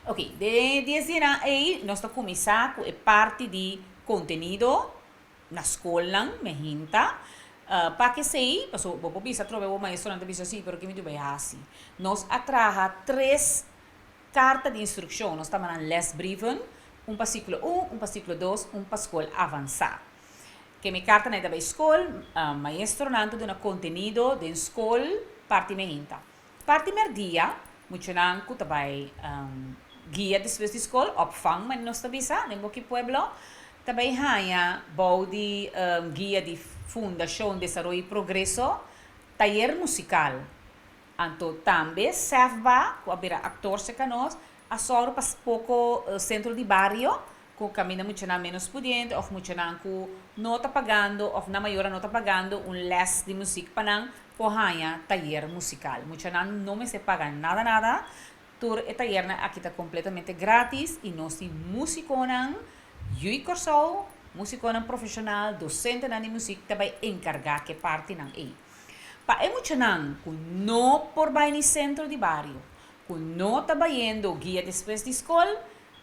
Ok, den e 10 dianan ei, nos ta kuminsá ku e parti di kontenido na skolnan, mainta, pa ku esei, paso, bo por bisa trobe bo maestronan ta bisa si, pero kiko mi ta bai hasi? Nos a traha tres karta di instrukshon, nos ta yama lesbrieven, un pa siklo 1, un pa siklo 2, un pa skol avansá. Ku e kartanan ta bai skol, maestronan ta duna kontenido den skol parti mainta. Parti mèrdia, muchanan ku ta bai guia despues di skol, opvang, mas nos ta bisa, den bok'i pueblo, ta bai haña bou di guia di Fundashon Desaroyo i Progreso, tayer musikal. Anto tambe SEFBA, ku a bira aktor serka nos, a sòru pa poko sentro di bario, ku kaminda muchanan menos pudiente, òf muchanan ku no ta pagando, òf nan mayornan no ta pagando un les di muzik pa nan, por haña tayer musikal. Muchanan no mester paga nada nada, tur e tayernan aki ta kompletamente gratis i nos tin músikonan, yu'i Kòrsou, músikonan profeshonal, dosentenan di muzik, ta bai enkargá ku e partinan ei. Pa e muchanan ku no por bai na sentro di bario, ku no ta bayendo guia despues di skol,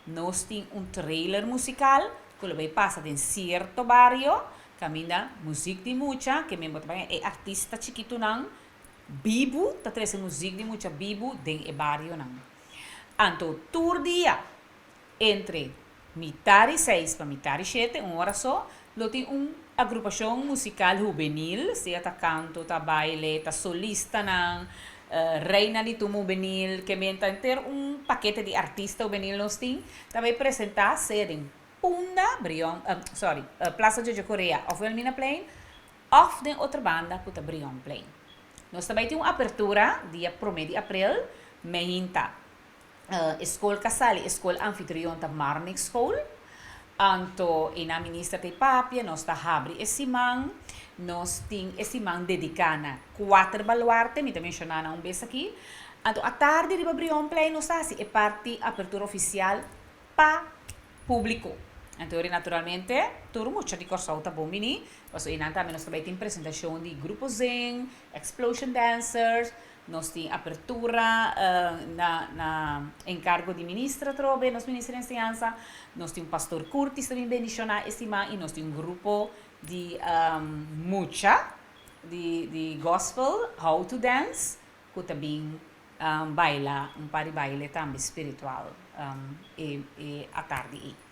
nos tin un trailer musikal ku lo bai pasa den sierto bario, kaminda muzik di mucha, ku mesmo tambe e artista chikitunan bibu, ta trese muzik di mucha bibu den e barionan. Anto tur dia, entre mitar di 6 pa mitar di 7, un ora so, lo tin un agrupashon musikal hubenil, sea ta kanto, ta baile, ta solistanan, reina di tumba hubenil, ku ta henter un pakete di artista hubenil nos tin, ta bai presentá sea den Punda, Brion, sorry, Plaza Jojo Correa òf Wilhelminaplein, òf den Otrobanda ku ta Brionplein. Nos tambe tin un apertura dia 1 di aprel, mainta. Skol ku a sali, skol anfitrion ta Marnix School. Anto, e na minister ta papia, nos ta habri e siman, nos tin e siman dediká na kuater baluarte, mi ta menshoná un bes aki. Anto, atardi riba Brionplein nos ta hasi e parti apertura ofisial pa públiko. Anto, naturalmente, tur mucha di Kòrsou ta bon bini. Paso einan tambe nos tambe tin presentashon di Grupo Zen, Explosion Dancers, nos tin apertura na enkargo di minister trobe, nos minister di enseñansa, nos tin pastor Curtis tambe bendishoná e siman i nos tin un grupo di mucha di gospel, How to Dance, ku tambe baila, un par di baile tambe spiritual e atardi ei.